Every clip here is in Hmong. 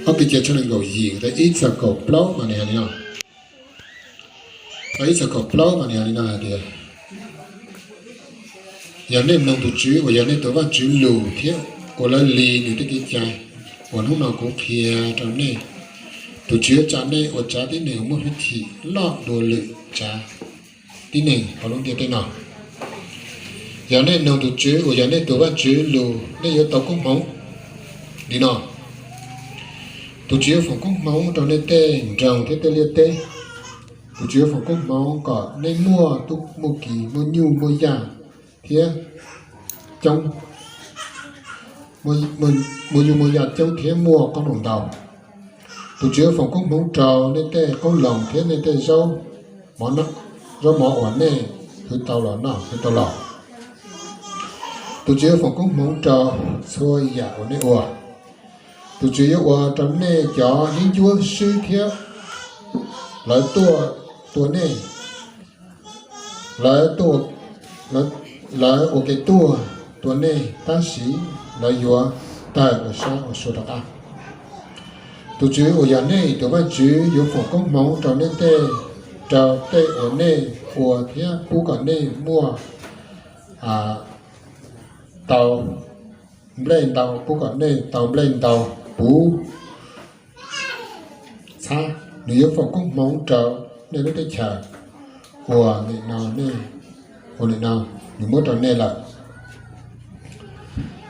Ob Petus tshooj nees nkaum yim, ib txog kaum plaub mas nws hais li no. Ib txog kaum plaub mas nws hais li no hais tias, yog nej mloog tus Tswv uas yog nej tus Vajtswv lus thiab ua lawv li nws tej kev cai uas hnub no kuv qhia rau nej, tus Tswv yuav tsa nej ua tsav tib neeg uas muaj hwj chim loj dua lwm tsav tib neeg hauv lub ntiaj teb no. Yog nej mloog tus Tswv uas yog nej tus Vajtswv lus, nej yuav tau koob hmoov li no: Tus Tswv yuav foom koob hmoov rau nej tej nroog thiab tej liaj teb. Tus Tswv yuav foom koob hmoov kom nej muaj tub muaj ki, muaj nyuj muaj yaj thiab coob, muaj nyuj muaj yaj coob thiab muaj qoob loo ntau. Tus Tswv yuav foom koob hmoov rau nej tej qoob loo thiab nej tej zaub mov, zaub mov uas nej hwv tau los noj, hwv tau los. Tus Tswv yuav foom koob hmoov rau txhua yam uas nej ua. Tus Tswv yuav ua rau nej cov yeeb ncuab swb thiab lawv tuaj tua nej. Lawv ua kev tuaj tua nej, tab sis lawv yuav tawg ua sab ua sua rov qab. Tus Tswv uas yog nej tus Vajtswv yuav foom koob hmoov rau nej tej, rau tej uas nej ua thiab pub kom nej muaj tau nplej ntau, pub kom nej tau nplej ntau puv txhab. Nws yuav foom koob hmoov rau nej lub teb chaws uas nim no, uas nim no nws muab rau nej lawm.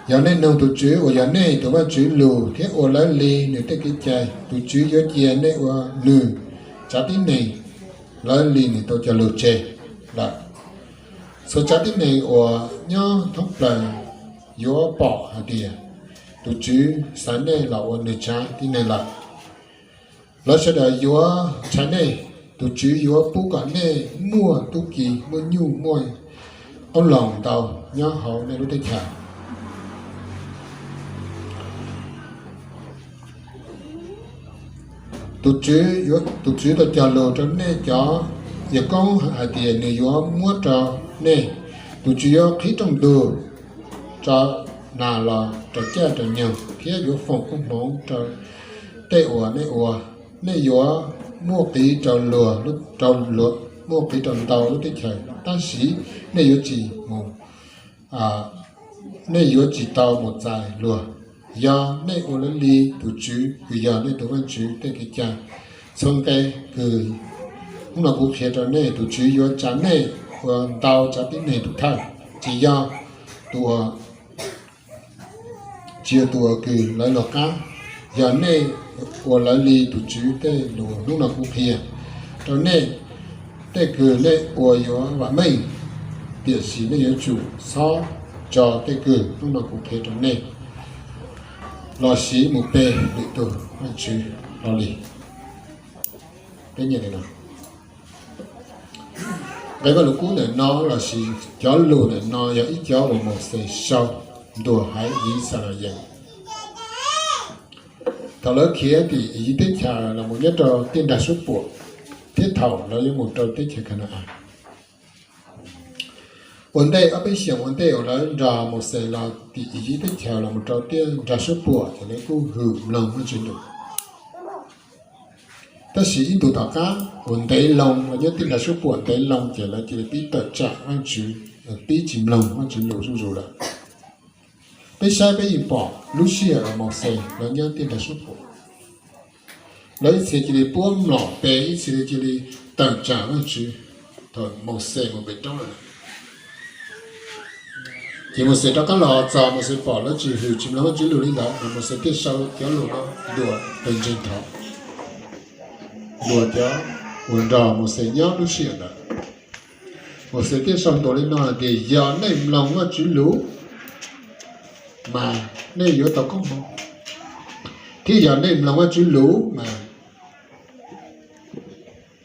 Yog nej mloog tus Tswv uas yog nej tus Vajtswv lus thiab ua lawv li nws tej kev cai, tus Tswv yuav cia nej ua nws tsav tib neeg lawv li nws tau cog lus tseg lawm. Txhua tsav tib neeg uas nyob thoob plaws yuav pom hais tias tus Tswv xaiv nej los ua nws tsav tib neeg lawm. Lawv sawv daws yuav ntshai nej. Tus Tswv yuav pub kom nej muaj tub ki, muaj nyuj, muaj qoob loo ntau nyob hauv nej lub teb chaws. Tus Tswv, tus Tswv tau cog lus rau nej cov yawg koob hais tias nws yuav muab rau nej. Tus Tswv yuav qhib rooj ntug rau nas los rau caj rau nyoog thiab yuav foom koob hmoov rau tej uas nej ua. Nej yuav muaj qiv rau luag, muaj qiv rau ntau lub teb chaws, tab sis nej yuav tsis mus, nej yuav tsis tau mus txais luag, yog nej ua lawv li tus Tswv uas yog nej tus Vajtswv tej kev cai. Txhua nqe kws hnub no kuv qhia rau nej, tus Tswv yuav tsa nej ua ntau tsav tib neeg tus thawj, tsis yog tus uas tsis yog tus uas kws lawv luag qab. Yog nej ua lawv li tus Tswv tej lus hnub no kuv qhia rau nej, tej kws nej ua yuav vam meej, tiam sis nej yuav tsum txhob tso tej kws hnub no kuv qhia rau nej los sis mus pe lwm tus vaj tswv hlo li. Nqe Vaj Lug Kub ntawm no los sis cov lus ntawm no yog ib cov uas Mauxes sau ntuas haiv Yixalayees thaum lawv khiav tim Iziv teb chaws los mus nyob rau tiaj nrag suab puam, thiab thaum lawv yuav mus rau teb chaws Ka na-as. Ua ntej ob peb xyoos ua ntej uas lawv nrog Mauxes los tim Iziv teb chaws los mus rau tiaj nrag suab puam ces lawv kuj hwm mloog Vajtswv lus. Tab sis ib ntus tom qab uas ntev loo los nyob tiaj nrag suab puam ntev loo ces lawv cia li pib tawm tsam Vajtswv, pib tsis mloog Vajtswv lus zuj zus lawm. Peb saib peb yeej pom lub sij hawm uas Mauxes lawv nyob tiaj nrag suab puam, lawv ib txhia cia li puab mlom pe, ib txhia cia li tawm tsam Vajtswv thaum Mauxes mus pem roob lawm. Ces Mauxes rov qab los txog, Mauxes pom lawv tsis hwm tsis mloog Vajtswv lus li ntawd mas Mauxes thiaj sau cov lus no ntuas pawg ntseeg thaum, ntuas cov uas nrog Mauxes nyob lub sij hawm ntawd. Mauxes thiaj sau ntuas li no hais tias, yog nej mloog Vajtswv lus mas nej yuav tau koob hmoov, thiab yog nej mloog Vajtswv lus mas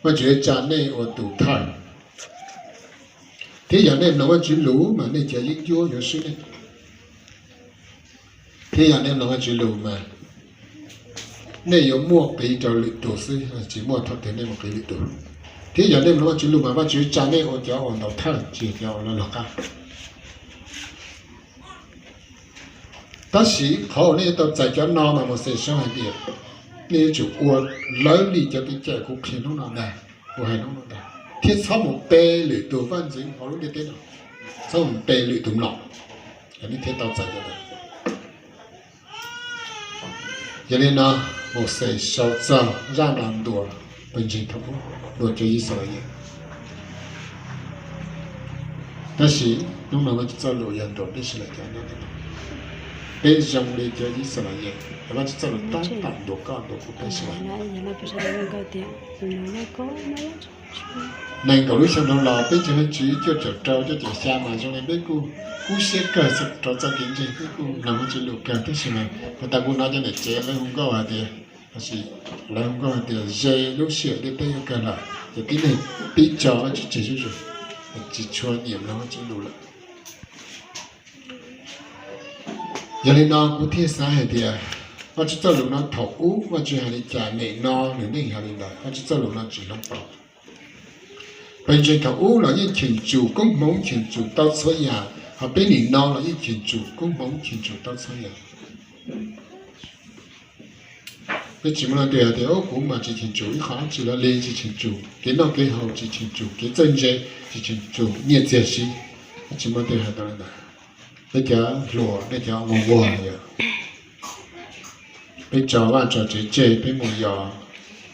Vajtswv yuav tsa nej ua tus thawj, thiab yog nej mloog Vajtswv lus mas nej cov yeeb ncuab yuav swb nej, thiab yog nej mloog Vajtswv lus mas nej yuav muaj qiv rau lwm tus xwb, tsis muaj thaum twg nej muaj qiv lwm tus. Thiab yog nej mloog Vajtswv lus mas Vajtswv yuav tsa nej ua cov uas ntaus thawj, tsis yog cov uas lawv luag qab. Tab sis qhov uas nej yuav tau txais cov no mas Mauxes sau hais tias, Nej yuav tsum ua lawv li cov kev cai kuv qhia hnub no ntag, kuv hais hnub no ntag, thiab txhob mus pe lwm tus vaj ntxwv hauv lub ntiaj teb no, txhob mus pe lwm tus mlom. Nej thiaj tau txais cov ntawd. Yog li no, Mauxes sau txog zaj no ntuas pawg ntseeg thaum ub, ntuas cov Yixalayees. Tab sis hnub no Vajtswv txoj lus yog ntuas peb sawv daws cov nyob ntawm no. Peb zoo li cov Yixalayees, Vajtswv txoj lus tab tom ntuas koj ntuas kuv peb sawv daws. Nees nkaum lub xyoo dhau los peb ntseeg Vajtswv cuaj caum rau cuaj caum xya mas zoo li peb kuj kub siab kawg rau txoj kev ntseeg, peb kuj mloog Vajtswv lus kawg, tab sis mas puag ta kuv hnov cov niam tsev lawv hu nkauj hais tias, tab sis lawv hu nkauj hais tias ze lub sij hawm ntiaj teb yuav kawg lawm ces tib neeg pib tso Vajtswv tseg zuj zus, tsis tshua nyiam mloog Vajtswv lus lawm. Yog li no kuv thiaj xav hais tias Vajtswv txoj lus no thaum ub Vajtswv hais li cas nim no nws yeej hais li ntawd, Vajtswv txoj lus no tsis hloov pauv. Pawg ntseeg thaum ub los yeej cheem tsum koob hmoov cheem tsum tau txhua yam, ho peb nim no los yeej cheem tsum koob hmoov cheem tsum tau txhua yam. Peb tsis muaj leej twg hais tias kuv mas tsis cheem tsum ib qho dab tsi los li, tsis cheem tsum kev noj kev haus, tsis cheem tsum kev txawj ntse, tsis cheem tsum nyiaj txiag siv. Peb tsis muaj leej twg hais tau li ntawd. Peb cov hluas, peb cov mus vuag yog peb tso vaj tso tsev tseg, peb mus yos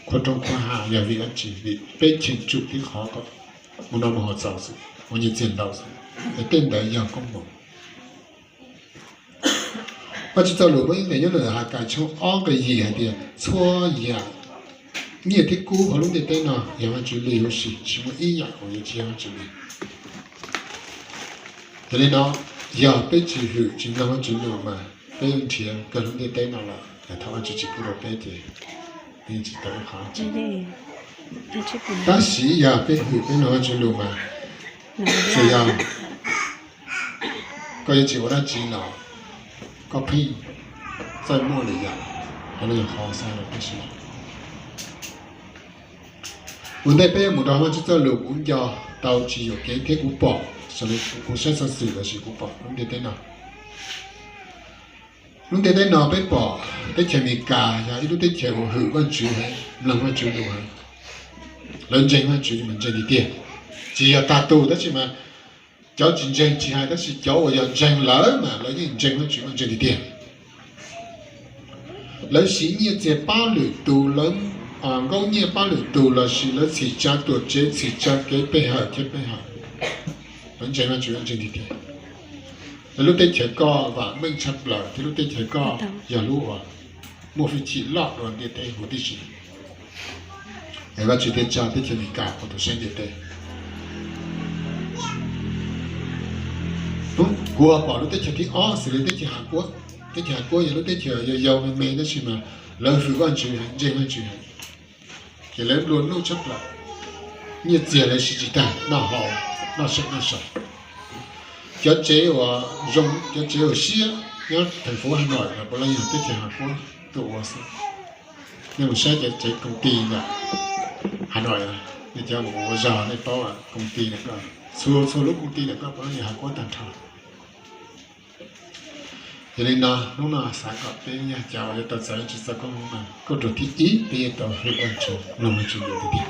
khuab roob khuab hav yog vim dab tsi? Vim peb cheem tsum tib qhov kom mus noj mus haus txaus xwb, ua nyiaj txiag ntau xwb, es tej ntawd yog koob hmoov. Vajtswv txoj lus muaj ib ntawm nyob ntawm Hakai tshooj ob nqe yim hais tias txhua yam nyiaj thiab kub hauv lub ntiaj teb no yog Vajtswv li huv si, tsis muaj ib yam uas yuav tsis yog Vajtswv li. Yog li no, yog peb tsis hwm tsis mloog Vajtswv lus mas peb nrhiav kawg lub ntiaj teb no los thaum Vajtswv tsis pub rau peb ces peb tsis tau ib qho dab tsi. Tab sis yog peb hwm peb mloog Vajtswv lus mas txawm yog koj yuav tsis ua dab tsi los koj pheej txawj muaj lwm yam, qhov no yog qhov xav rau peb sawv daws. Ua ntej peb yuav mus rau Vajtswv txoj lus, kuv nco tau tsis yuam kev thiab kuv pom, kuv saib xov xwm los sis kuv pom lub ntiaj teb no. Lub ntiaj teb no peb pom teb chaws Amelikas yog ib lub teb chaws uas hwm Vajtswv heev, mloog Vajtswv lus heev. Lawv ntseeg Vajtswv mas ntseeg tiag tiag. Tsis yog tag tus tab sis mas cov tsis ntseeg tsis hais tab sis cov uas yog ntseeg lawm mas lawv yeej ntseeg Vajtswv mas ntseeg tiag tiag. Lawv siv nyiaj txiag pab lwm tus, lawv nkaub nyiaj pab lwm tus los sis lawv txhim tsa tuam tsev, txhim tsa kev pe hawm thiab pe hawm. Lawv ntseeg Vajtswv ntseeg tiag tiag. Lawv lub teb chaws koj vam meej tshaj plaws thiab lub teb chaws koj yog lub uas muaj hwj chim loj dua ntiaj teb huv tib si. Es Vajtswv thiaj tsa teb chaws Amelikas ua tus saib ntiaj teb. Kuv pom lub teb chaws thib ob xws li teb chaws Haav Kuab. Teb chaws Haav Kuab yog lub teb chaws yau yau me me tab sis mas lawv hwm Vajtswv, ntseeg Vajtswv, ces lawv nplua nuj tshaj plaws. Nyiaj txiag lawv siv tsis tag, noj haus, noj seem noj saum. Cov tsev uas zoo, cov tsev uas siab nyob thành phố Hà Nội los puav leej yog teb chaws Haav Kuab tuaj ua xwb. Nej mus saib cov tsev công ty ntawm Hà Nội, nej cov mus ua zog nej paub công ty ntawm koj, txhua txhua lub công ty ntawm koj puav leej yog Haav Kuab tag nrho. Yog li no hnub no xav kom peb yog cov uas yuav tau txais Vajtswv txoj koob hmoov no, kauj ruam thib ib peb yuav tau hwm Vajtswv, mloog Vajtswv lus tiag tiag.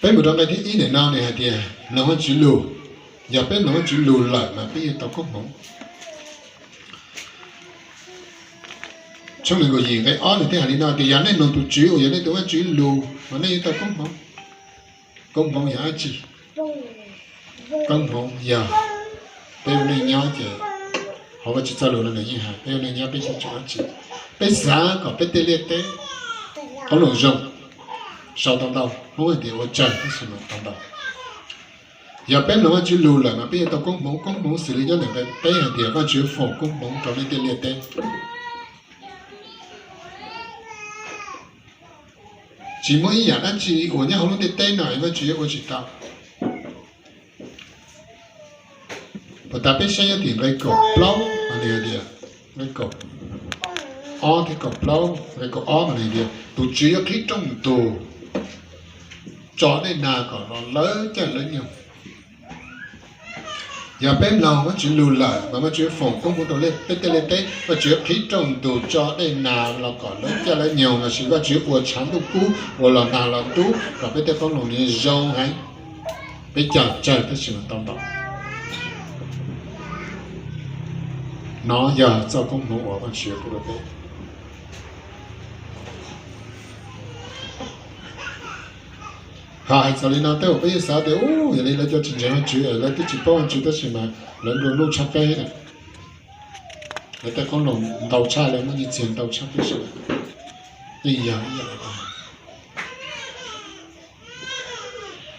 Peb mus rau nqe thib ib ntawm no nws hais tias mloog Vajtswv lus, yog peb mloog Vajtswv lus lawm mas peb yuav tau koob hmoov. Tshooj nees nkaum yim nqe ob nws thiaj hais li no tias yog nej mloog tus Tswv uas yog nej tus Vajtswv lus mas nej yuav tau koob hmoov. Koob hmoov yog dab tsi? Koob hmoov yog peb ua neej nyob ces hauv Vajtswv txoj lus no nws yeej hais peb ua neej nyob peb yuav tsum dab tsi? Peb xav kom peb tej liaj teb qoob loo zoo, sau tau ntau, Hmoob hais tias ua tsawg tab sis mas tau ntau. Yog peb mloog Vajtswv lus lawm mas peb yuav tau koob hmoov. Koob hmoov xws li nyob ntawm nqe peb hais tias Vajtswv foom koob hmoov rau nej tej liaj teb. Tsis muaj ib yam dab tsi uas nyob hauv lub ntiaj teb no es Vajtswv yuav ua tsis tau. Puag ta peb saib nyob tim nqe kaum plaub mas nws hais tias, nqe kaum ob thiab kaum plaub, nqe kaum ob mas nws hais tias tus Tswv yuav qhib rooj ntug tso dej nag kom los lawv caij lawv nyoog. Yog peb mloog Vajtswv lus lawm mas Vajtswv foom koob hmoov rau peb tej liaj teb, Vajtswv qhib rooj ntus tso dej nag los kom lawv caij lawv nyoog, lossis Vajtswv ua tshav ntuj kub uas los nag los tub kom peb tej qoob loo nws zoo heev. Peb cog tsawg tab sis mas tau ntau. Nov yog txoj koob hmoov uas Vajtswv pub rau peb. Ho hais txog li no tej zaum peb yeej xav tias, u, yog li lawv cov tsis ntseeg Vajtswv lawv twb tsis paub Vajtswv tab sis mas lawv nplua nuj tshaj peb na, lawv tej qoob loo ntau tshaj, lawv muaj nyiaj txiag ntau tshaj peb sawv daws. Yeej yog ib yam li ntawd.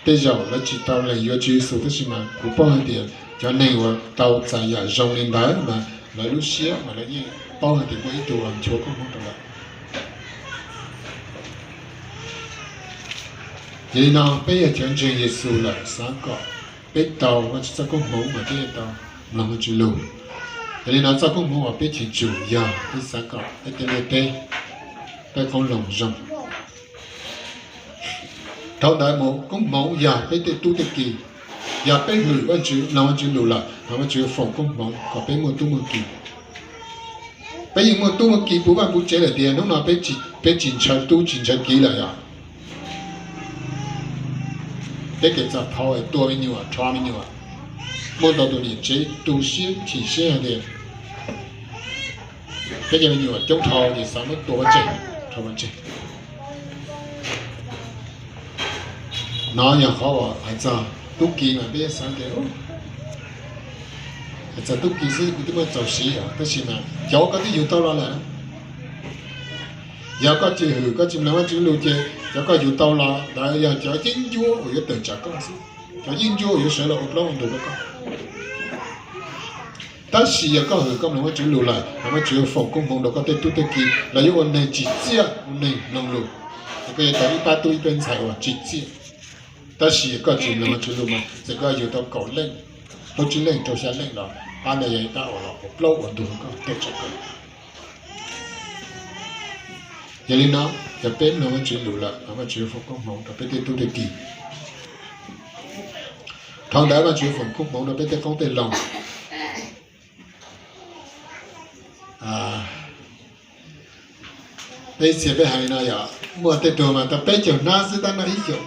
Tej zaum lawv tsis tau lees yuav Tswv Yexus tab sis mas kuv paub hais tias cov neeg uas tau txais yam zoo li ntawd mas lawv lub siab mas lawv yeej paub hais tias muaj ib tug uas nchuav koob hmoov rau lawm. Yog li no peb yog cov ntseeg Yexus lawm xav kom peb tau Vajtswv txoj koob hmoov mas peb yuav tau mloog Vajtswv lus. Yog li no txoj koob hmoov uas peb cheem tsum yog peb xav kom peb tej liaj teb, peb qoob loo zoo. Dhau ntawd mus koob hmoov yog peb tej tub tej ki. Yog peb hwm Vajtswv, mloog Vajtswv lus lawm mas Vajtswv foom koob hmoov kom peb muaj tub muaj ki. Peb yeej muaj tub muaj ki puv vaj puv tsev lawm tiag, hnub no peb tsis ntshaw tub tsis ntshaw ki lawm yog. Peb kev txom nyem tua me nyuam rho me nyuam, muaj ntau tus niam tsev tu siab chim siab hais tias peb cov me nyuam coob dhau ces xav muab tua pov tseg, rho pov tseg. Nov yog qhov uas hais txog tub ki mas peb xav tias, hais txog tub ki xwb kuv twb muaj txaus siv os, tab sis mas cov koj twb yug tau los lawm. Yog koj tsis hwm koj tsis mloog Vajtswv lus ces cov koj yug tau los ntawd yog cov yeeb ncuab uas yuav tawm tsam koj xwb, cov yeeb ncuab uas yuav sawv los ua plaub ua ntug rau koj. Tab sis yog koj hwm koj mloog Vajtswv lus lawm mas Vajtswv yuav foom koob hmoov rau koj tej tub tej ki, lawv yuav ua neeg tsim txiaj, ua neeg mloog lus. Ces koj yuav tau ib pab tub ib pab ntxhais uas tsim txiaj. Tab sis yog koj tsis mloog Vajtswv lus mas txawm koj yug tau kaum leej, plaub tsib leej, rau xya leej los pab ntawd yog ib pab uas los ua plaub ua ntug rau koj, tawm tsam koj. Yog li no, yog peb mloog Vajtswv lus lawm mas Vajtswv yuav foom koob hmoov rau peb tej tub tej ki. Dhau ntawd Vajtswv foom koob hmoov rau peb tej qoob tej loo. Peb txhia peb hais li no yog muaj tej tug mas tau peb caug hnab xwb tab noj ib xyoos,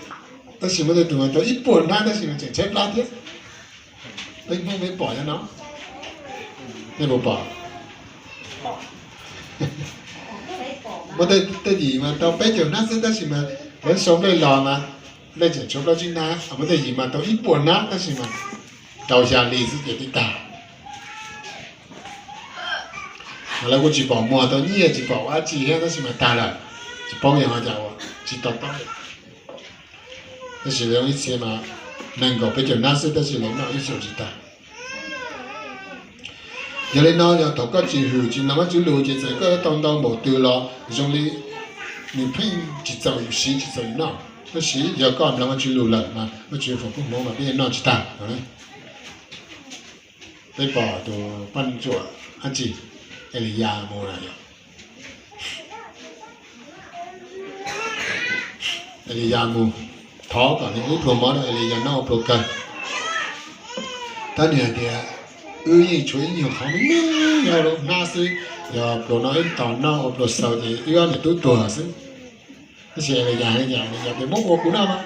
tab sis muaj tej tug mas tau ib puas hnab tab sis mas tseem tshaib plab thiab. Peb Hmoob peb pom nyob no, nej puas pom? Muaj tej yim mas tau peb caug hnab xwb tab sis mas lawv sau nplej los mas nplej tseem tshuav plaub tsib hnab. Muaj tej yim mas tau ib puas hnab tab sis mas rau xya hli xwb ces twb tag. Mas lawv kuj tsis pom muag tau nyiaj tsis pom ua dab tsi thiab tab sis mas tag lawm, tsis paub yog ho cas ua tsis tau taub. Tab sis lawv ib txhia mas nees nkaum peb caug hnab xwb tab sis lawv noj ib xyoos tsis tag. Yog li no yog thaum koj tsis hwm tsis mloog Vajtswv lus ces txawm koj tau ntau npaum twg los zoo li nws pheej tsis txaus yus siv tsis txaus yus noj. Tab sis yog koj mloog Vajtswv lus lawm mas Vajtswv foom koob hmoov mas peb yeej noj tsis tag. Peb pom tus poj ntsuam dab tsi, Eliyas mus lawm. Eliyas mus thov kom nws pub pluas mov rau Eliyas noj ua pluas kawg. Tab nws hais tias, wb yeej tshuav ib nyuag qhov me me nyob lub hnab xwb, yog pluas no wb tos noj ua pluas xaus ces wb ob niam tub tuag xwb. Tab sis Eliyas hais tias, Eliyas tias, muab ua kuv noj mas,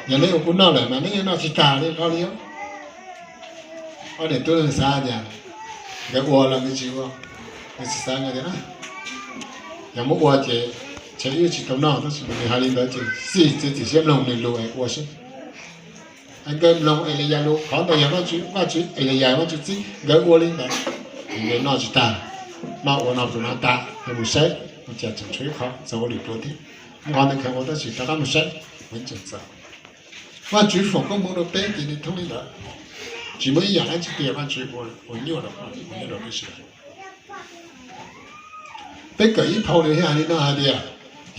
yog neb ua kuv noj lawm mas neb yeej noj tsis tag li no li. Ob niam tub xav tias nkawd ua los nkawd tsis ua, nkawd tsis xav nkawd tias, yog muab ua ces ntshe wb tsis tau noj, tab sis nws hais li ntawd ces xij txiav txim siab mloog nws lus es ua xwb. Nkawd mloog Eliyas lus, qhov ntawd yog Vajtswv, Eliyas Vajtswv txib nkawd ua li ntawd, nkawd noj tsis tag, noj ua no pluas no tas, nkawd mus saib ua cas tseem tshuav ib qho txaus ua lwm pluas thiab. Muab qhov ntawd kheev ua tab sis rov qab mus saib, tseem txaus. Vajtswv foom koob hmoov rau peb ces nws thoob li ntawd, tsis muaj ib yam dab tsi tiag Vajtswv ua nyuaj rau, ua nyuaj rau peb sawv daws. Peb kawm ib phau nws thiaj hais li no hais tias,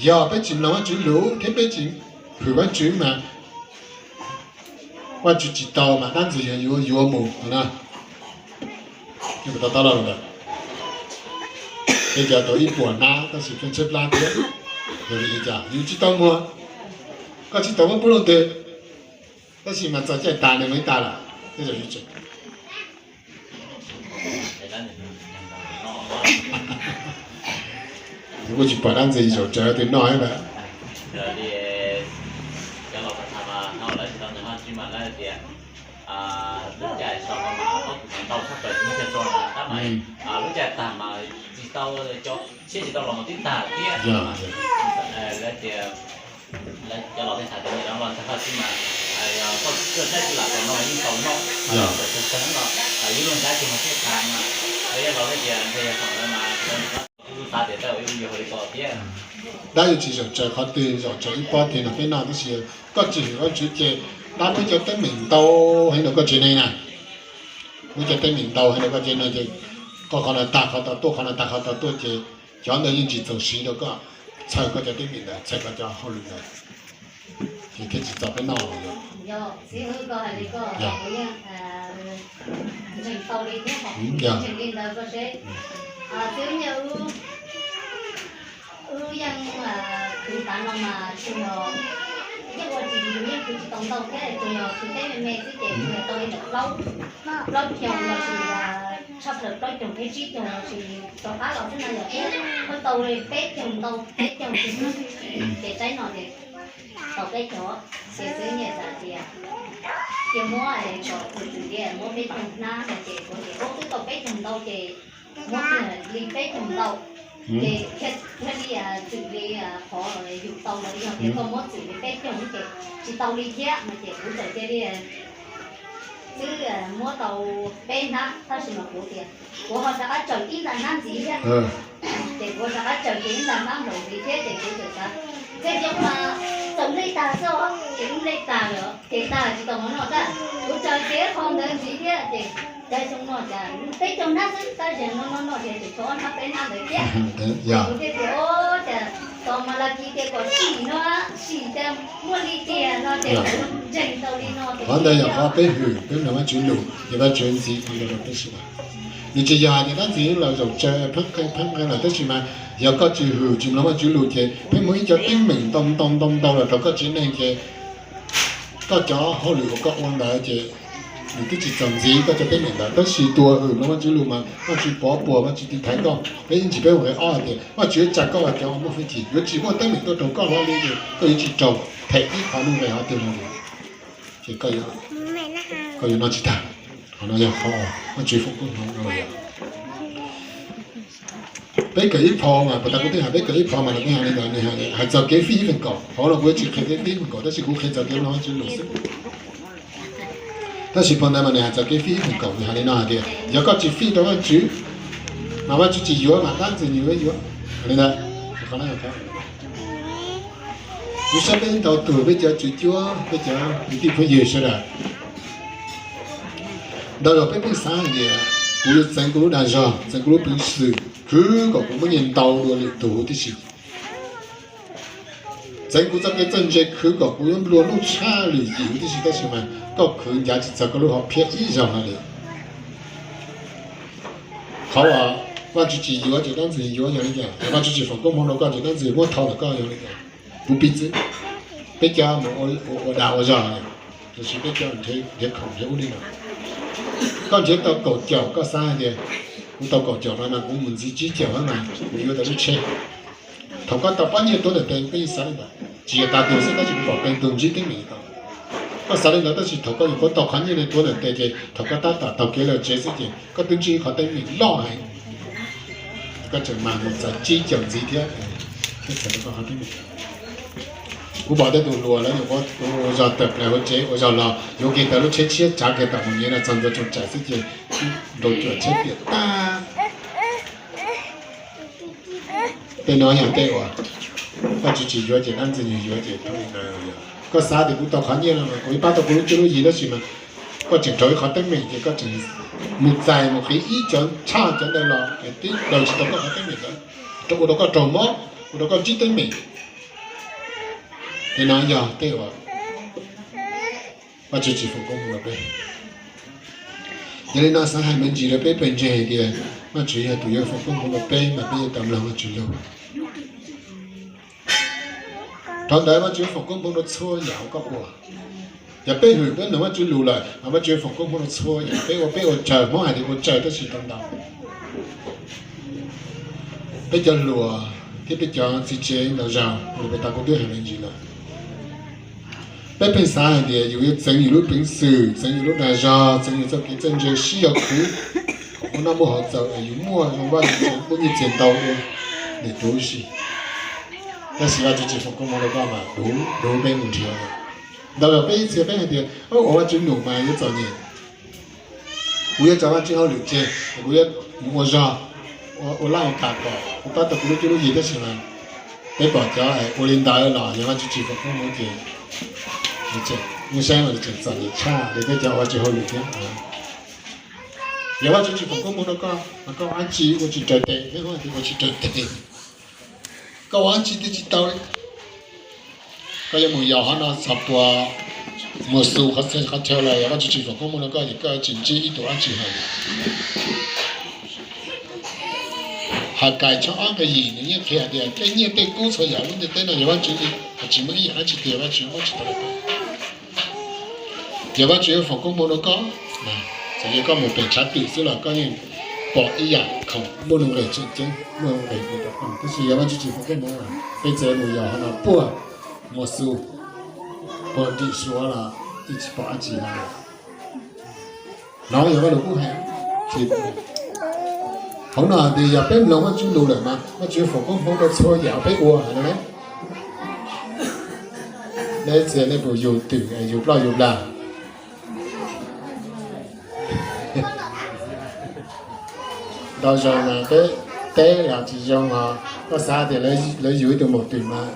yog peb tsis mloog Vajtswv lus thiab peb tsis hwm Vajtswv mas Vajtswv tsis tau mas dab ntxwg yuav yuav mus no. Peb cov tau ib puas hnab tab sis pheej tshaib plab thiab, yog li cas yus tsis tau muag, koj tsis tau muab pub lub twg, tab sis mas txog caij tas nws mam li tas lawm, tej zaum yus tseem Kuj tsis pom dab ntxwg zaum tsaws twg noj ib ntag. Cov laus tham mas no lawv tsis tau ntawm Vajtswv mas lawv tias lub caij so no mas pob kws ntau tshaj plaws tsis muaj chaw tso na tab mas lub caij tag mas tsis tau, siab tsis tau los mus twb tag thiab. Lawv tias, lawv cov laus thiaj tham tias nyias rov los ntseeg Vajtswv mas koj tuaj saib tsis lam tau no yeej tau noj, tau tau no, yus luag nrab ces mas thiaj tham mas lawv yog laus thiab tias ntshe yog thaum ntawd mas kuv xav tias tej zaum yuav hauj lwm tau thiab. Dab yuav tsis zaum tsaws qhov twg, zaum tsaws ib pob twg no peb noj tab sis koj tsis hwm Vajtswv ces dab muaj cov teeb meem ntau heev rau koj tsev neeg na. Muaj cov teeb meem ntau heev rau koj tsev neeg ces koj qhov no tag qhov tau tuaj, qhov no tag qhov tau tuaj ces cov ntawd yeej tsis txaus siv rau koj, txhawj koj cov teeb meem ntawd, txhawj koj cov hauj lwm ntawd, ces thiaj tsis txaus peb noj. Txiv hwb, koj hais li koj, kuv yeej ntseeg tau li thiab, ntseeg li ntawd koj seb. Txiv hwb, nyiaj wb yeej khwv tav no mas tsuas yog yeej ua tsis, yeej khwv tsis tau ntau thiab, tsuas yog khwv teb me me xwb ces tsuas yog tau li ntawm plaub, plaub caug los sis tshaj plaws plaub caug thiab tsib caug los sis rov qab los xwb no yog thiab, koj tau li peb caug ntau peb caug xwb, ces tsaib no ces tau peb caug, ces xwb nyiaj xav tias cia muab kom tus txiv tias muab peb caug hnab no ces kuv tias ub twb tau peb caug ntau ces muab kiag li peb caug ntau, ces thiaj li txwm li qhov yus tau los yog tias koj muab txwm li peb caug ces tsis tau li thiab no ces kuv txawm cia li xwb muab tau peb hnab tab sis mas kuv tias kuv ho rov qab tsaws ib nta hnab ntxiv thiab. Ces kuv rov qab tsaws kiag ib nta hnab nplaum ntxiv thiab ces kuv txawm xav, ntshe xyoo no txawm nplej tag xwb os, ces nplej tag lawm ces tag tsis tau mov noj tag, kuv tsaws kiag qho ntawd ntxiv thiab ces cas xyoo no cas peb caug hnab xwb tab sis no no no ces tseem tshuav ob hnab peb hnab ntawd thiab. Ces kuv thiaj tias o, cas tos mas las kis tias kom sim no, sim cas muaj li tiag no ces ntseeg tau li no ces qhov ntawd yog qhov peb hwm peb mloog Vajtswv lus ces Vajtswv ntxiv qhov ntawd rau peb sawv daws. Nws tsis yog hais tias dab ntxwg yeej los zaum tsaws pheeb qees pheeb qees lawm tab sis mas yog koj tsis hwm tsis mloog Vajtswv lus ces peb muaj ib co teeb meem ntau ntau ntau ntau los rau koj tsev neeg ces koj cov hauj lwm uas koj ua ntawd ces nws twb tsis txaus ntxiv koj cov teeb meem ntawd tab sis tus uas hwm mloog Vajtswv lus mas Vajtswv pov puag Vajtswv tiv thaiv koj. Peb ib ntsis peb ua nqe ob tias Vajtswv yuav tsa koj los cov uas muaj hwj chim, yuav tsis muaj teeb meem tuaj rau koj hlo li ces koj yuav tsis raug them ib qho nuj nqi qhov twg los li ces koj yuav, koj yuav noj tsis tag. Qhov no yog qhov Vajtswv foom koob hmoov no yog peb kawm ib phau mas, puas tas kuv twb hais peb kawm ib phau mas los kuv hais li ntawd, nws hais txog kev fij ib feem kaum, hauv no kuv yuav tsis qhia kev fij ib feem kaum tab sis kuv qhia txog kev mloog Vajtswv lus xwb. Tab sis phau ntawd mas nws hais txog kev fij ib feem kaum, nws hais li no hais tias yog koj tsis fij rau Vajtswv mas Vajtswv tsis yuav mas dab ntxwg nws yuav yuav. Hais li ntawd, kuv saib peb ntau tug peb cov tswv cuab peb cov kwv tij phooj ywg sawv daws ntau zaus peb pheej xav hais tias kuv yuav txeev kuv lub dag zog, txeev kuv lub peev xwm khwv kom kuv muaj nyiaj ntau dua lwm tus huv tib si, txeev kuv txoj kev txawj ntse khwv kom kuv yuav nplua nuj tshaj lwm yim huv tib si tab sis mas koj khwv ncav tsis txog koj lub hom phiaj ib zaug hlo li. Qhov uas Vajtswv tsis yuav ces dab ntxwg yuav yog li cas, Vajtswv tsis foom koob hmoov rau koj ces dab ntxwg muab thau ntawm koj yog li cas. Kuv piv txwv, peb cov mus ua dag ua zog, tab sis peb cov nrhiav khoom nrhiav ub li no. Koj nrhiav tau kaum caum koj xav hais tias kuv tau kaum caum no mas kuv mus ntxiv tsib caum mas kuv yuav tau lub tsheb. Thaum koj tau pab nyiaj tuav ntawm tes koj yeej xav li ntawd, tsis yog tas tus xwb tab sis kuv pom qee tus ntsib teeb meem li ko. Koj xav li ntawd tab sis thaum koj nyuam qhuav tau qhov nyiaj tuav ntawm tes ces thaum koj tab tom taug kev lawm tsev xwb ces koj twb ntsib qhov teeb meem loj heev, koj tseem mag mus txais tsib caum ntxiv thiab, thiab txais tau koj qhov teeb meem. Kuv pom tej tus hluas lawv nyuam qhuav ua zog tawm plaws hauv tsev ua zog los yuav kiag tau lub tsheb tshiab tsav kiag tom mus nyiav no txog ntua tsoos tsais xwb ces nrau cuam tsheb piam tag. Tej no yog tej uas Vajtswv tsis yuav ces dab ntxwg nyoog yuav ces thaum ntawd koj xav tias kuv tau qhov nyiaj no mas kuv ib pab tau kuv lub cuab lub yig tab sis mas koj tseem raug ib qhov teeb meem ces koj tseem mus txais mus qiv ib cov tshaj cov ntawd los es twb daws tsis tau koj qhov teeb meem ntawd, ua rau koj raug mob, ua rau koj ntsib teeb meem. Tej no yog tej uas Vajtswv tsis foom koob hmoov rau peb. Yog li no xav hais me ntsis rau peb pawg ntseeg hais tias Vajtswv yog tus yuav foom koob hmoov rau peb mas peb yuav tau mloog Vajtswv lus. Qhov ntawd Vajtswv foom koob hmoov rau txhua yam uas koj ua. Yog peb hwm peb mloog Vajtswv lus lawm mas Vajtswv foom koob hmoov rau txhua yam. Peb ua peb ua tsawg, Hmoob hais tias ua tsawg tab sis tau ntau. Peb cov hluas thiab peb cov txiv tsev ntau zaus, peb tau kuv twb hais me ntsis lawm, peb pheej xav hais tias yus yuav txeev yus lub peev xwm, txeev yus lub dag zog, txeev yus txoj kev txawj ntse sib yav khwv, kom muaj noj muaj haus txaus es yus muaj zoo vaj zoo tsev, muaj nyiaj txiag ntau ua nws tuv si. Tab sis Vajtswv tsis foom koob hmoov rau koj mas duv duv peb mus nrhiav. Ntau zaus peb ib txhia peb hais tias, ua Vajtswv num mas yuav txom nyem, kuv yuav tso Vajtswv hauj lwm tseg, kuv yuav mus ua zog, ua laj ua kam kom kuv pab tau kuv lub cuab lub yig. Tab sis mas peb pom cov ua li ntawd los yog Vajtswv tsis foom koob hmoov ces, saib mas tseem txom nyem tshaj li peb cov ua Vajtswv hauj lwm thiab. Yog Vajtswv tsis foom koob hmoov rau koj mas koj ua dab tsi ua tsis raws tes, peb Hmoob hais tias ua tsis raws tes, koj ua dab tsi twb tsis tau li. Koj yuav mus yos qhov no txog puas mus xus qhov chaw los yog Vajtswv tsis foom koob hmoov rau koj ces koj tsis ntsib ib tug dab tsi hais li. Hais Kais tshooj ob nqe yim nws yeej qhia hais tias tej nyiaj tej kub txhua yam lub ntiaj teb no yog Vajtswv li, tsis muaj ib yam dab tsi tias Vajtswv muab tsis tau rau koj. Yog Vajtswv yuav foom koob hmoov rau koj, txawm yog koj mus pem tshav twm xwb los koj yeej pom ib yam khoom muaj nuj nqis tseem ceeb, muaj nuj nqis rau koj. Tab sis yog Vajtswv tsis foom koob hmoov, peb txawm mus yos qhov no puag mus xus, puag nrim suav los yeej tsis pom dab tsi li. No yog Vajluskub hais. Hauv no hais tias yog peb mloog Vajtswv lus lawm mas Vajtswv foom koob hmoov rau txhua yam peb ua hais no. Nej txiv nej puas yug twm yug ploj yug blag? Ntau zaus mas peb teb los tsis zoo os, koj xav tias lawv yug ib tug maum twm mas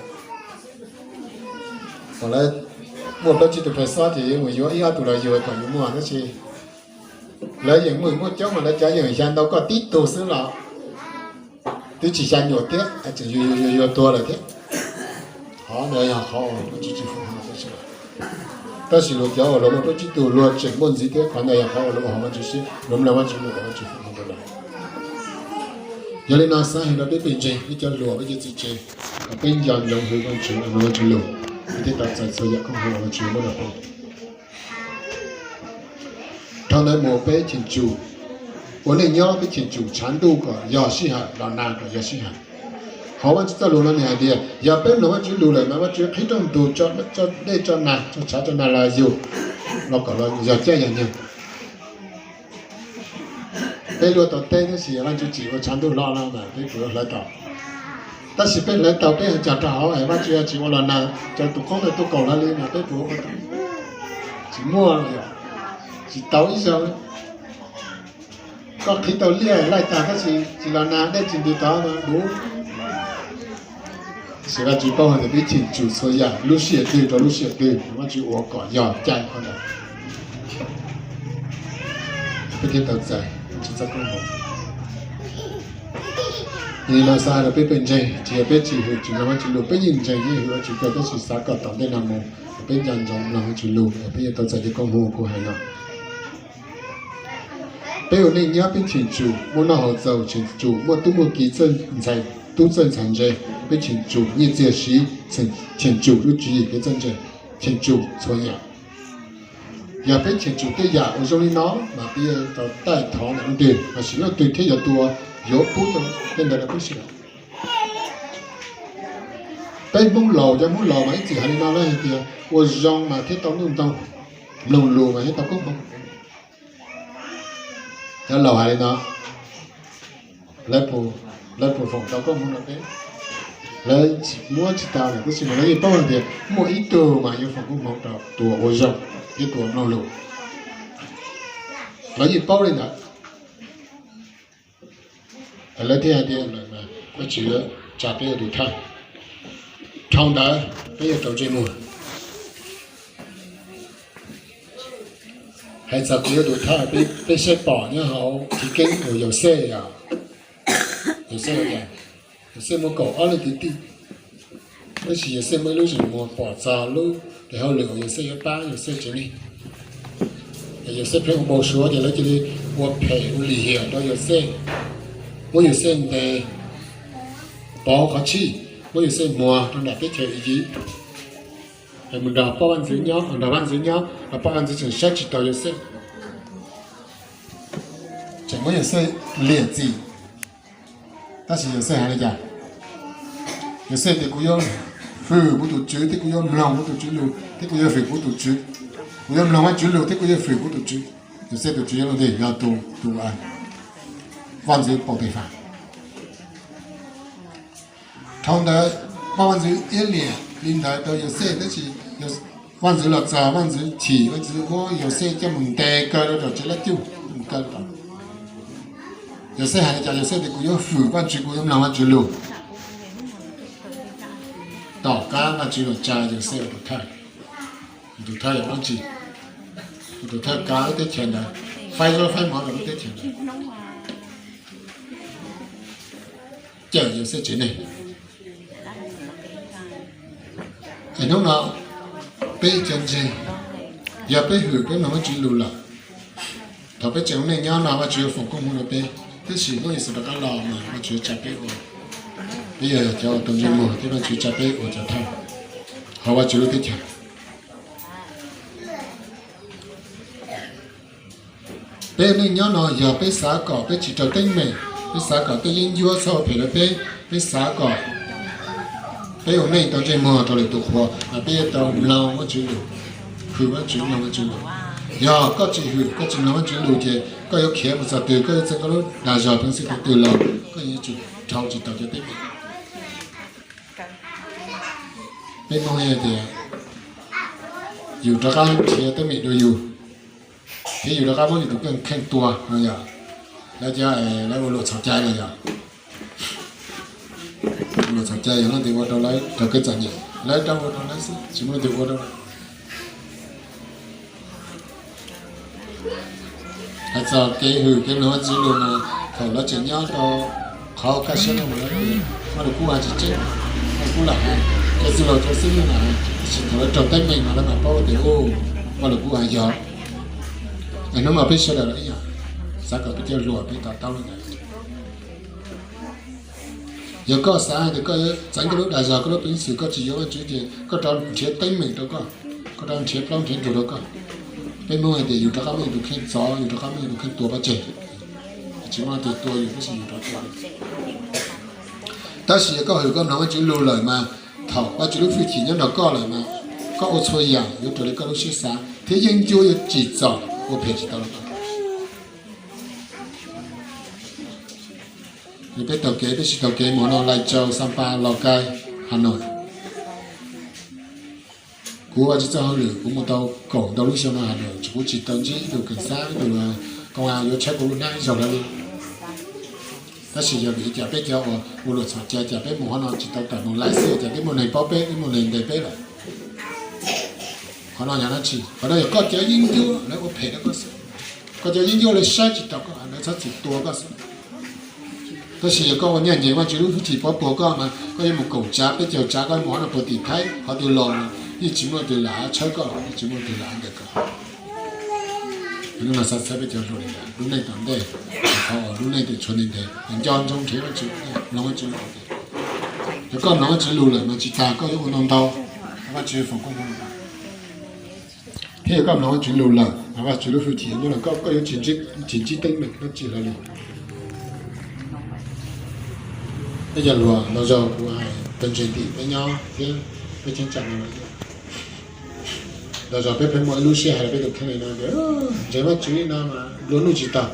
kom lawv muaj plaub tsib tug phaw xob ces yuav mus yuav ib ob tug los yug kom yuav muaj, tab sis lawv yeej muaj muaj coob mas lawv cov yeej xya ntau koj tib tug xwb los twb tsis xya nyuam thiab, tseem yuav yuav yuav tuag lawm thiab. Qhov ntawd yog qhov uas Vajtswv tsis foom koob hmoov. Tab sis luag cov uas luag muaj plaub tsib tug luag tseem muaj ntxiv thiab, qhov ntawd yog qhov uas luag ua hauv Vajtswv siab, luag mloog Vajtswv lus kom Vajtswv foom koob hmoov rau lawv. Yog li no xav hais rau peb pawg ntseeg, peb cov hluas, peb cov txiv tsev, kom peb nco ntsoov hwm Vajtswv, mloog Vajtswv lus, peb thiaj tau txais txhua yam koob hmoov uas Vajtswv muab rau peb. Dhau ntawd mus peb cheem tsum ua neej nyob, peb cheem tsum tshav ntuj kom yog sij hawm, los nag kom yog sij hawm. Hauv Vajtswv txoj lus no nws hais tias yog peb mloog Vajtswv lus lawm mas Vajtswv qhib rooj ntug, tso dej tso nag, tso tshav tso nag los yug, los kom yog caij yog nyoog. Peb luaj tau teb tab sis Vajtswv tsis ua tshav ntuj hlo no mas peb puas yuav hlawv tau? Tab sis peb hlawv tau, peb cog rau hauv es Vajtswv yog tsis ua los nag, cov tus qoob lawv tuaj kaum hlo li mas peb puas ua tau? Tsis muaj, tsis tau ib zaug. Koj qhib tau liaj laij tag tab sis tsis los nag, dej tsis ntis tod mas duv. Tab sis Vajtswv paub hais tias peb cheem tsum txhua yam lub sij hawm twg rau lub sij hawm twg, Vajtswv ua kom yog caij qhov ntawd. Peb thiaj tau txais Vajtswv txoj koob hmoov. Yog li no xav rau peb pawg ntseeg, tsis yog peb tsis hwm tsis mloog Vajtswv lus, peb yeej ntseeg yeej hwm Vajtswv kawg, tab sis xav kom tom ntej no mus peb nco ntsoov mloog Vajtswv lus, peb yuav tau txais cov koob hmoov kuv hais no. Peb ua neej nyob peb cheem tsum muaj noj haus txaus, cheem tsum muaj tub muaj ki txawj ntxhais, tub txawj ntxhais ntse, peb cheem tsum nyiaj txiag siv, cheem tsum lub tswv yim kev txawj ntse, cheem tsum txhua yam. Yog peb cheem tsum tej yam uas zoo li no mas peb yuav tau taij thov ntawm leej twg, los sis leej twg thiaj yog tus uas yuav pub tej ntawd rau peb sawv daws? Peb Hmoob laus, cov Hmoob laus mas ib txwm hais li no na hais tias ua zoo mas thiaj tau ntuj ntoo, mloog lus mas thiaj tau koob hmoov. Cov laus hais li no, lawv puas foom tau koob hmoov rau peb? Lawv tsis muab tsis tau lawm, tab sis mas lawv yeej paub hais tias muaj ib tug mas yuav foom koob hmoov rau tus uas ua zoo thiab tus uas mloog lus. Lawv yeej paub li ntawd. Lawv thiaj hais tias, Vajtswv tsa peb ua tus thawj, dhau ntawd peb yuav rau ntsej muag. Hais txog kev ua tus thawj, peb saib pom nyob hauv Chivkeeb uas Yauxej os. Yauxej, Yauxej muaj kaum ob leej kwv tij, tab sis Yauxej muaj ib lub zeem muag pom txog lub tes hauj lwm uas Yauxej yuav pab Yauxej tsev neeg. Yauxej pheej ua npau suav ces lawv cia li ua phem ua lim hiam rau Yauxej, muab Yauxej ntes pauv qhov tshij, muab Yauxej muag rau nram teb chaws Iziv, es mus nrog poj vaj ntxwv nyob, nrog vaj ntxwv nyob los poj vaj ntxwv tseem saib tsis taus Yauxej, tseem muab Yauxej liam txim. Tab sis Yauxej hais li cas? Yauxej tias kuv yuav hwm kuv tus tswv thiab kuv yuav mloog kuv tus tswv lus thiab kuv yuav hwm kuv tus tswv. Kuv yuav mloog Vajtswv lus thiab kuv yuav hwm kuv tus tswv. Yauxej tus tswv yog leej twg? Yog tus, tus vaj ntxwv Pautefas. Dhau ntawd, poj vaj ntxwv iab liam li ntawd rau Yauxej tab sis vaj ntxwv los txog, vaj ntxwv chim, vaj ntxwv muab Yauxej coj mus ntes kaw rau tom tsev lab cuj, mus kaw rau. Yauxej hais li cas? Yauxej tias kuv yuav hwm Vajtswv, kuv yuav mloog Vajtswv lus. Tom qab Vajtswv los tsa Yauxej ua tus thawj, tus thawj yog dab tsi? Tus thawj kav lub teb chaws ntawd, faib zaub faib mov rau lub teb chaws ntawd, cawm Yauxej tsev neeg. Es hnub no peb cov ntseeg, yog peb hwm peb mloog Vajtswv lus lawm, thaum peb tseem ua neej nyob no Vajtswv yuav foom koob hmoov rau peb, tab sis hnub Yexus rov qab los mas Vajtswv tsa peb ua, peb yog cov uas tau ntsej muag thiab Vajtswv tsa peb ua cov thawj hauv Vajtswv lub teb chaws. Peb ua neej nyob no yog peb xav kom peb tsis raug teeb meem, peb xav kom tej yeeb ncuab txhob ua phem rau peb, peb xav kom peb ua neej tau ntsej muag rau lwm tus qhuas, mas peb yuav tau mloog Vajtswv lus, hwm Vajtswv, mloog Vajtswv lus. Yog koj tsis hwm, koj tsis mloog Vajtswv lus ces koj yuav khiav mus txog twg, koj yuav txeeb koj lub dag zog peev xwm thaum twg los koj yuav tsum dhau tsis tau cov teeb meem. Peb Hmoob hais tias yus rov qab nrhiav teeb meem dua yus, thiab yus rov qab muab yus tus kheej kheej tua no yog lawv cov, lawv ua luam txhaum cai no yog. Ua luam txhaum cai yog leej twg ua rau lawv raug kev txom nyem, lawv rov ua rau lawv xwb, tsis muaj leej twg ua rau lawv. Hais txog kev hwm kev mloog Vajtswv lus no, thaum lawv tseem nyob rau qhov kaj siab no mas lawv tias Vaj Lug Kub hais tsis tseeb, Vaj Lug Kub lam hais, cov txwj laug cov xib hwb lam hais, tab sis thaum lawv raug teeb meem no lawv mam paub tias Vaj Lug Kub hais yog. Es hnub no peb sawv daws los ib yam, xav kom peb cov hluas peb to taub li ntawd. Yog koj xav tias koj yuav txeev koj lub dag zog koj lub peev xwm koj tsis yuav Vajtswv ces koj rov nrhiav teeb meem rau koj, koj rov nrhiav plaub nrhiav ntug rau koj. Peb Hmoob hais tias yus rov qab muab yus tus kheej txov, yus rov qab muab yus tus kheej tua pov tseg. Tsis muaj leej twg tua yus tab sis yus rov tua. Tab sis yog koj hwm koj mloog Vajtswv lus lawm mas thaum Vajtswv lub hwj chim nyob nrog koj lawm mas koj ua txhua yam yuav raws li koj lub siab xav thiab yeeb ncuab yuav tsim txom ua phem tsis tau rau koj. Peb taug kev, peb sib taug kev mus no Lai Châu, Xas Pas, Lào Cai, Hà Nội. Kuv ua tsis txog hauj lwm, kuv mus tau kaum ntau lub xyoo no Hà Nội, kuv tsis tau ntsib ib tug keem xab, ib tug công an yuav tshawb kuv lub hnab ib zaug li. Tab sis yog vim li cas peb cov uas ua luam txhaum cai cas peb mus qhov no tsis tau tawm mus laiv xwb, cas peb muaj neeg paub peb, peb muaj neeg ntes peb lawm. Qhov no yog dab tsi? Qhov no yog koj cov yeeb ncuab lawv ua phem rau koj xwb. Koj cov yeeb ncuab lawv saib tsis taus koj, lawv txhob txwm tua koj xwb. Tab sis yog koj ua ncaj ncees Vajtswv lub hwj chim pov puag koj mas koj yuav mus kaum tsav peb caug tsav, koj mus qhov no puag tim Thaib qhov twg los yeej tsis muaj leej twg lam tshawb koj, yeej tsis muaj leej twg lam ntes koj. Hnub no xav txhawb peb cov hluas li ntawd, lub neej tom ntej, qhov uas lub neej twb tshuav ntev ntev, nco ntsoov nrhiav Vajtswv, mloog Vajtswv lus. Yog koj mloog Vajtswv lus lawm mas tsis tas koj yuav ua ntau ntau, Vajtswv foom koob hmoov. Thiab yog koj mloog Vajtswv lus lawm mas Vajtswv lub hwj chim nyob nrog koj, koj yuav tsis ntsib teeb meem dab tsi hlo li. Peb cov hluas los zaum kuv hais tag ntshe tim peb nyob thiab peb cheeb tsam no los zaum peb pheej muaj ib lub sij hawm peb tus kheej li no tias ntseeg Vajtswv li no mas nplua nuj tsis tau.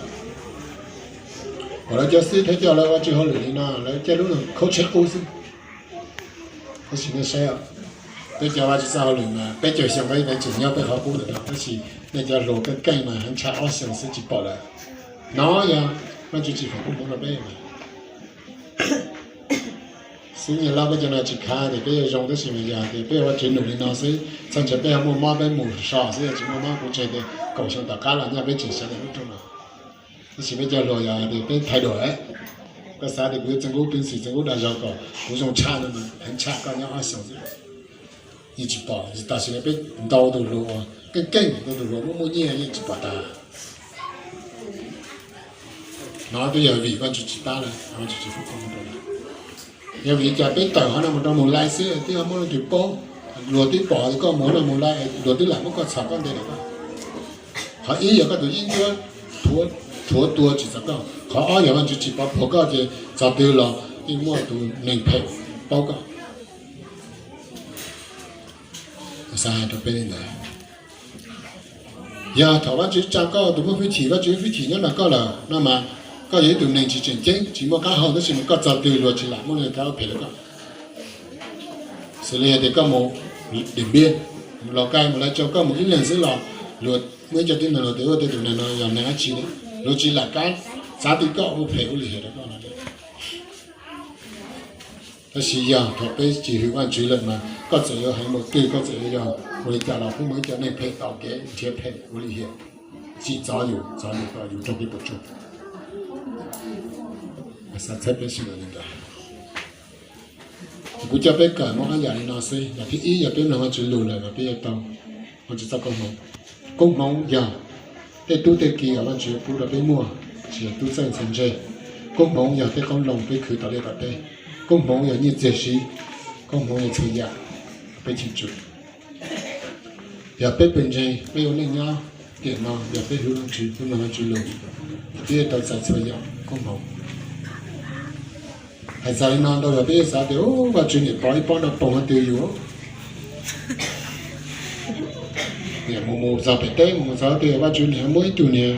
Kom lawv cov xib hwb coj lawv ua tswj hauj lwm li no lawv caij lub khaub tsheb qub xwb. Tab sis nej saib, peb cov ua tsis txawj hauj lwm mas peb caug xyoo peb tseem nyob peb qhov qub ntawm no, tab sis nej cov hluas keej keej mas heev tshaj ob xyoos xwb tsis pom lawm. No yog Vajtswv tsis foom koob hmoov rau peb mas. Xib hwb Nyiaj Lauj, peb cov no tsis khav tias peb yuav zoo, tab sis mas yog tias peb ua tsev num li no xwb, txhob ntshai peb ho muaj mob peb mus so xwb, yog tsis muaj mob kuv ntseeg tias kaum xyoo tom qab los nyaj peb tseem sawv daws lub rooj no. Tab sis peb cov hluas yog tias peb thaiv duam, koj xav tias kuv yuav txeev kub peev xwm txeev kub dag zog kom kuv zoo tshaj no mas heev tshaj koj nyob ob xyoos xwb. Yeej tsis pom, tam sim no peb ntau tus hluas uas keej keej, ntau tus hluas muaj muaj nyiaj yeej tsis pom tas. No twb yog vim Vajtswv tsis pab lawm, Vajtswv tsis foom koob hmoov rau lawv. Yog vim li cas peb tawm qhov no mus rau mus laiv xwb twb ho muaj leej twg paub, luag twb pom tias koj mus qhov no mus laiv, luag twb lam muab koj txhom koj ntes lawm. Qhov ib yog koj tus yeeb ncuab thuav thuav tua tsis txog koj. Qhov ob yog Vajtswv tsis pov puag koj ces txog twg los yeej muaj tus neeg phem paub koj. Xav hais rau peb li ntawd. Yog thaum Vajtswv tsa koj tus muaj hwj chim, Vajtswv hwj chim nyob nrog koj lawm no mas koj yog ib tug neeg tsis tseem ceeb, tsis muaj qab hau, tab sis mas koj txog twg luag tsis lam muaj leej twg ua phem rau koj. Xws li hais tias koj mus Điện Biên, mus Lào Cai, mus Lai Châu, koj mus ib leeg xwb los luag muaj ib co tib neeg luag tias ua tej tus neeg no yog neeg dab tsi, luag tsis lam kav xav tias koj ua phem ua lim hiam rau koj no. Tab sis yog thaum peb tsis hwm Vajtswv lawm mas koj txawm yuav heev npaum twg, koj txawm yuav yog ua li cas los kuj muaj ib co neeg phem tos kev nrhiav phem ua lim hiam, tsim txom yus, txov yus, tom yus rau peb puas tsuaj. Xav txhawb peb sawv daws li ntawd. Kuv coj peb kawm muaj ob yam li no xwb. Yam thib ib yog peb mloog Vajtswv lus lawm mas peb yuav tau Vajtswv txoj koob hmoov. Koob hmoov yog tej tub tej ki uas Vajtswv pub rau peb muaj, tsis yog tub txawj ntxhais ntse. Koob hmoov yog tej qoob loo peb khwv tom liaj tom teb. Koob hmoov yog nyiaj txiag siv. Koob hmoov yog txhua yam peb cheem tsum. Yog peb pawg ntseeg, peb ua neej nyob tiam no, yog peb hwm Vajtswv, peb mloog Vajtswv lus, peb yuav tau txais txhua yam koob hmoov. Hais txog li no ntau zaus peb xav tias, u, Vajtswv niam pov ib pob noj poog hauv twg yus. Niam mus mus txog pem teb, mus mus txog twg Vajtswv niam muab ib tug niag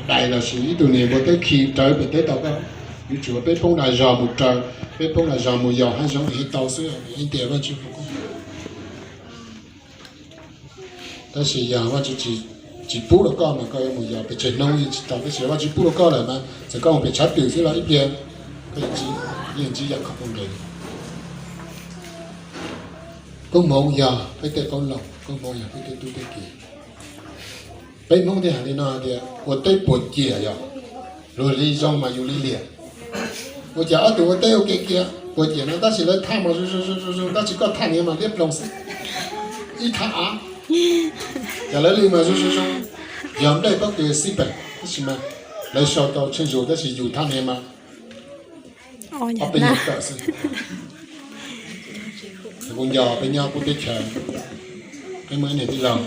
dais los sis ib tug niag npua teb khi raws pem teb tau koj. Yuav tsum peb poob dag zog mus raws, peb poob dag zog mus yaus hab zoov es tau xwb, ib tias Vajtswv foom koob hmoov. Tab sis yog Vajtswv tsis pub rau koj mas koj yuav mus yaus pes tsawg hnub yeej tsis tau, tab sis Vajtswv pub rau koj lawm mas txawm koj mus pem tshav twm xwb los ib pliag koj yeej ntsib yam khoom poob nqes. Koob hmoov yog peb tej qoob loo, koob hmoov yog peb tej tub tej ki. Peb Hmoob thiaj hais li no hais tias ua teb puas ciam yog, luag li zoo mas yus li liam. Ua cas ob tug ua teb ua ke kiag puas ciam no tab sis lawv thaj mas zoo zoo zoo zoo zoo tab sis koj thaj niag mas liab ploog xwb, ib thaj av. Cas lawv li mas zoo zoo zoo, yog nplej pob kws xij peem tab sis mas lawv sau tau tsheej zus tab sis yus thaj niag mas ob peb nyuag kawm xwb. Kuv nco peb nyob kuv teb chaws, peb muaj ib niag tij laug,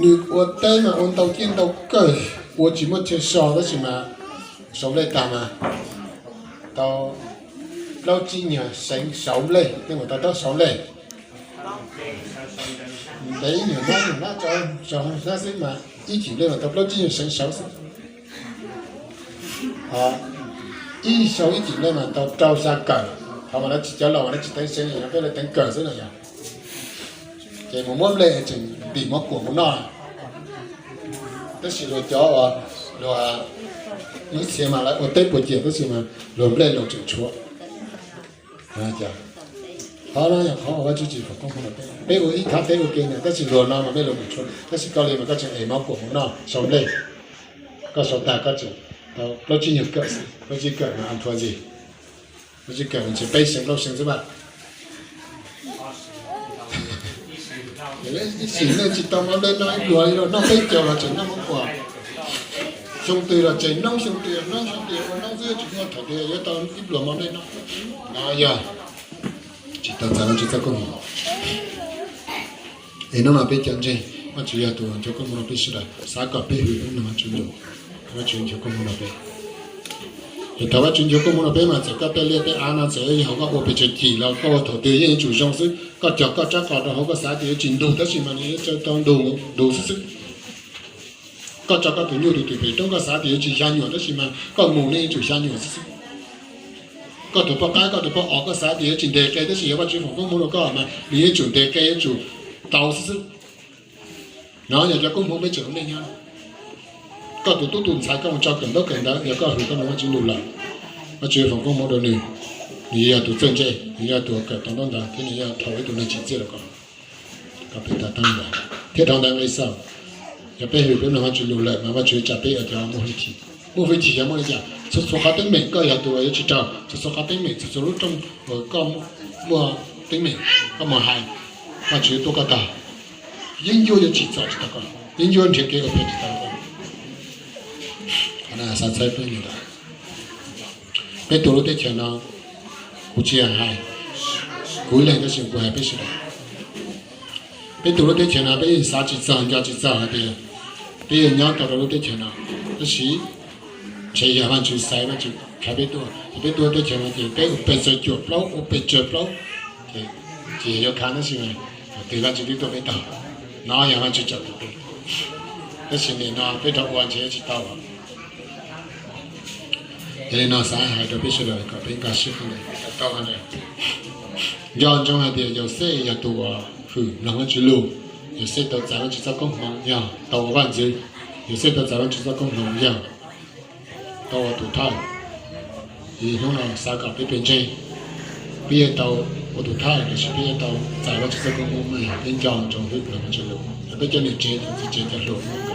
nws ua teb mas ua ntau ciaj ntau kawg, ua tsis muaj chaw so tab sis mas sau nplej tag mas tau plaub tsib nyuag seev sauv nplej, tej mus tau plaub sauv nplej. Ntev ib nyuag hnab nyuag hnab tso, tso hnab xwb mas ib cim nplej mas tau plaub tsib nyuag seev sauv xwb. Ib sau ib cim nplej mas tau rau xya kawm, qhov mas lawv tsis cov laus mas lawv tsis teev seev, yog peb lawv teev kawm xwb no yog. Ces mus muab nplej tseem ntim mov kuam mus noj. Tab sis luag cov uas luag ib txhia mas lawv ua teb puas ciam tab sis mas luag nplej luag tseem tshuav. Qhov no yog qhov uas Vajtswv tsis foom koob hmoov rau peb. Peb ua ib thaj teb ua ke na tab sis luag no mas nplej luag tseem tshuav, tab sis koj li mas koj tseem ev mov kuam mus noj sau nplej. Koj sau tag koj tseem tau plaub tsib nyuag kawm xwb, plaub tsib kawm mas an thua ntxiv. Plaub tsib kawm mas ntshe peb seev plaub seev xwb mas. Ib sim neej tsis tau mov nplej noj, ib pluag li los noj peb caug los tseem noj mov kuam. Xyoo twg los tseem noob, xyoo twg noob, xyoo twg ua noob xwb tsis muaj thaum twg yuav tau ib pluag mov nplej noj. No yog tsis tau txais Vajtswv txoj koob hmoov. Es hnub no peb cov ntseeg, Vajtswv yog tus nrhiav koob hmoov rau peb sawv daws, xav kom peb hwm peb mloog Vajtswv lus, Vajtswv nrhiav koob hmoov rau peb. Es thaum Vajtswv nrhiav koob hmoov rau peb mas txawm koj tej liaj tej av no txawm yog koj ua pes tsawg cim los koj ua thaum twg yeej yuav tsum zoo xwb. Koj cog koj rab qos rau hauv koj xav tias yuav tsis ntug tab sis mas nws yuav tau ntug, ntug xwb xwb. Koj tso koj tus nyuj tus twm pem roob koj xav tias yuav tsis xya nyuam tab sis mas koj mus nws yuav tsum xya nyuam xwb xwb. Koj tus poj qaib koj tus poj os koj xav tias yuav tsis nteg qe tab sis yog Vajtswv foom koob hmoov rau koj mas nws yuav tsum nteg qe yuav tsum tau xwb xwb. No yog cov koob hmoov peb tseem ua neej nyob. Koj tus tub tus ntxhais koj mus tso kawm ntaub kawm ntawv yog koj hwm koj mloog Vajtswv lus lawm, Vajtswv foom koob hmoov rau nws. Nws yog tus txawj ntse, nws yog tus kawm tau ntaub ntawv thiab nws yog thaum ib tug neeg tsim txiaj rau koj. Koj peb tau tau ntawd thiab dhau ntawd nqe xaus. Yog peb hwm peb mloog Vajtswv lus lawm mas Vajtswv tsa peb ua cov muaj hwj chim. Muaj hwj chim yog muaj li cas? Txhua txhua qhov teeb meem koj yog tus uas yuav tsis raug, txhua txhua qhov teeb meem, txhua txhua lub rooj uas koj muaj teeb meem koj mus hais, Vajtswv tuaj koj tog. Yeeb ncuab yuav tsim txom tsis tau koj, yeeb ncuab nrhiav kev ua phem tsis tau koj. Qhov no xav txhawb peb li ntawd. Peb tuaj lub teb chaws no, kuv tsis yog hais kuv ib leeg tab sis kuv hais peb sawv daws. Peb tuaj lub teb chaws no peb yeej xav tsis txog nco tsis txog hais tias peb yuav nyob tau rau lub teb chaws no. Tab sis ntshe yog Vajtswv xaiv, Vajtswv khav peb tuaj, ces peb tuaj teb chaws no ces peb ua pes tsawg cuam plaub, ua pes tsawg plaub, ces yuav khav tab sis mas thaum twg Vajtswv twb tuaj peb tau. No yog Vajtswv tsom kwm peb. Tab sis nim no peb rov ua ntshe tsis tau. Yog li no xav hais rau peb sawv daws kom peb nkag siab tau. Nco ntsoov hais tias Yauxej yog tus uas hwm mloog Vajtswv lus. Yauxej tau txais Vajtswv txoj koob hmoov yog tau ua vaj ntxwv. Yauxej tau txais Vajtswv txoj koob hmoov yog tau ua tus thawj. Hnub no xav kom peb pes ntseeg, peb yuav tau ua tus thawj los sis peb yuav tau txais Vajtswv txoj koob hmoov mas peb nco ntsoov hwm mloog Vajtswv lus, peb cov niam tsev cov txiv tsev cov hluas hnub no.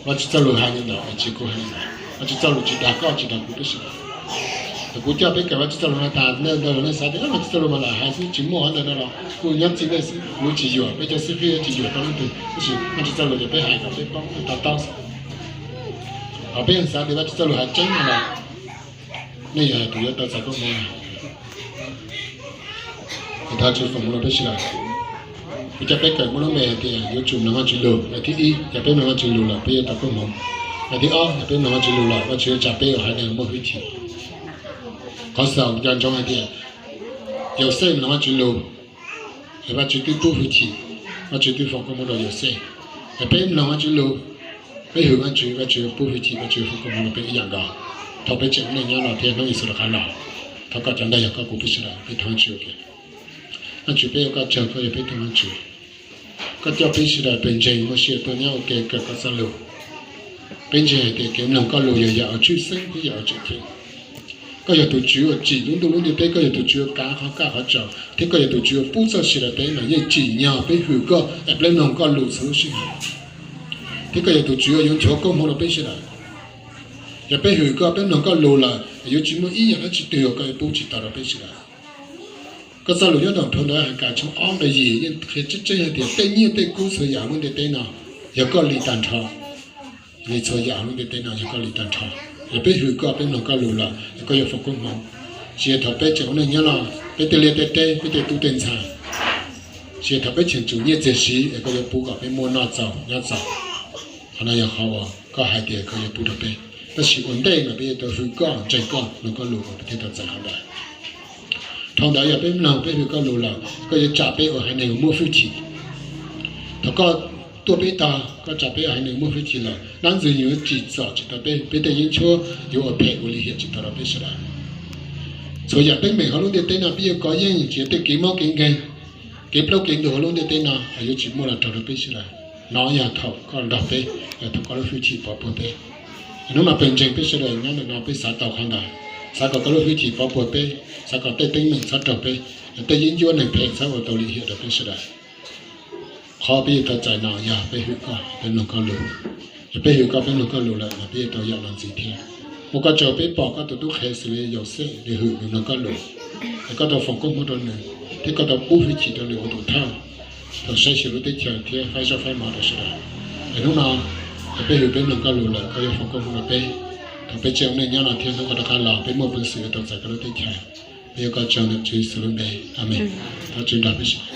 Vajtswv txoj lus hais li ntawd, tsis kuv hais li ntawd. Vajtswv txoj lus tsis dag koj tsis dag kuv peb sawv daws. Thaum kuv coj peb kawm Vajtswv txoj lus no tas, nej xav tias Vajtswv txoj lus mas lam hais xwb tsis muaj qhov ntawd no los kuj nyob txij nej xwb, kuv tsis yuam, peb cov xib fwb tsis yuam tau leej twg, tab sis Vajtswv txoj lus ces peb hais kom peb paub peb to taub xwb. Ho peb xav tias Vajtswv txoj lus hais tseeb no los nej yog tus yuav tau txais koob hmoov. Thov Vajtswv foom hmoov rau peb sawv daws. Kuv coj peb kawm muaj lub npe hais tias yuav tsum mloog Vajtswv lus. Nqe thib ib, yog peb mloog Vajtswv lus lawm peb yuav tau koob hmoov. Nqe thib ob, yog peb mloog Vajtswv lus lawm Vajtswv yuav tsa peb ua haiv neeg muaj hwj chim. Qhov xaus nco ntsoov hais tias Yauxej mloog Vajtswv lus, es Vajtswv twb pub hwj chim, Vajtswv twb foom koob hmoov rau Yauxej. Es peb mloog Vajtswv lus, peb hwm Vajtswv, Vajtswv pub hwj chim, Vajtswv foom koob hmoov rau peb ib yam nkaus. Thaum peb tseem ua neej nyob no thiab hnub Yexus rov qab los, thov kom cov ntawd yog koj kuv peb sawv daws peb thov Vajtswv ua ke. Vajtswv, peb ua koj tsaug, koj yog peb tus Vajtswv. Koj coj peb sawv daws pes ntseeg muaj sij hawm tuaj nyob ua ke kawm koj txoj lus. Peb ntseeg hais tias kev mloog koj lus yog yam uas tshwj xeeb thiab yam uas tseem ceeb. Koj yog tus Tswv uas tsim lub ntuj lub ntiaj teb, koj yog tus Tswv uas kav qhov kaj qhov tsaus, thiab koj yog tus Tswv uas pub txoj sia rau peb mas yeej tsim nyog peb hwm koj es peb mloog koj lus txhua lub sij hawm. Thiab koj yog tus Tswv uas yuav nchuav koob hmoov rau peb sawv daws. Yog peb hwm koj, peb mloog koj lus lawm, yuav tsis muaj ib yam dab tsi twg uas koj yuav pub tsis tau rau peb sawv daws. Koj txoj lus nyob nram phau ntawv Hakas tshooj ob nqe yim yeej qhia tseeb tseeb hais tias tej nyiaj tej kub txhua yam lub ntiaj teb no yog koj li tag nrho. Li txhua yam lub ntiaj teb no yog koj li tag nrho. Yog peb hwm koj, peb mloog koj lus lawm, koj yuav foom koob hmoov. Tsis yog thaum peb tseem ua neej nyob no, peb tej liaj tej teb, peb tej tub tej ntxhais, tsis yog thaum peb tseem tsum nyiaj txiag siv es koj yuav pub kom peb muaj noj txaus nyob txaus. Qhov no yog qhov uas koj hais tias koj yuav pub rau peb. Tab sis ua ntej mas peb yuav tau hwm koj, ntseeg koj, mloog koj lus mas peb thiaj tau txais qhov ntawd. Dhau ntawd yog peb mloog peb hwm koj lus lawm, koj yuav tsa peb ua haiv neeg uas muaj hwj chim. Thaum koj tuaj peb tog, koj tsa peb ua haiv neeg muaj hwj chim lawm, dab ntxwg nyoog yuav tsim txom tsis tau peb, peb tej yeeb ncuab yuav ua phem ua lim hiam tsis tau rau peb sawv daws. Txhua yam teeb meem hauv lub ntiaj teb no peb yuav kov yeej, tsis yog tej kev mob kev nkeeg, kev plaub kev ntug hauv lub ntiaj teb no yuav tsis muaj los raug rau peb sawv daws. No yog thaum koj nrog peb, yog thaum koj lub hwj chim pov puag peb. Hnub no peb ntseeg peb sawv daws nyob ntawm no peb xav tau qhov ntawd, xav kom koj lub hwj chim pov puag peb, xav kom tej teeb meem txhob raug peb, tej yeeb ncuab neeg phem txhob ua tau lim hiam rau peb sawv daws. Qhov peb yuav tau txais no yog peb hwm koj, peb mloog koj lus. Yog peb hwm koj, peb mloog koj lus lawm mas peb yuav tau yam los ntxiv thiab. Muab koj tsaug peb pom koj tus tub qhe xws li Yauxej nws hwm nws mloog koj lus, es koj tau foom koob hmoov rau nws, thiab koj tau pub hwj chim rau nws ua tus thawj, thaum saib xyuas lub teb chaws thiab faib zaub faib mov rau sawv daws. Es hnub no, yog peb hwm peb mloog koj lus lawm koj yuav foom koob hmoov rau peb. Thaum peb tseem ua neej nyob no thiab hnub koj rov qab los peb muaj peev xwm yuav tau txais koj lub teb chaws. Peb yuav koj tsaug ntawm Tswv Yexus lub npe, Amees. Thov Tswv nrog peb sawv daws.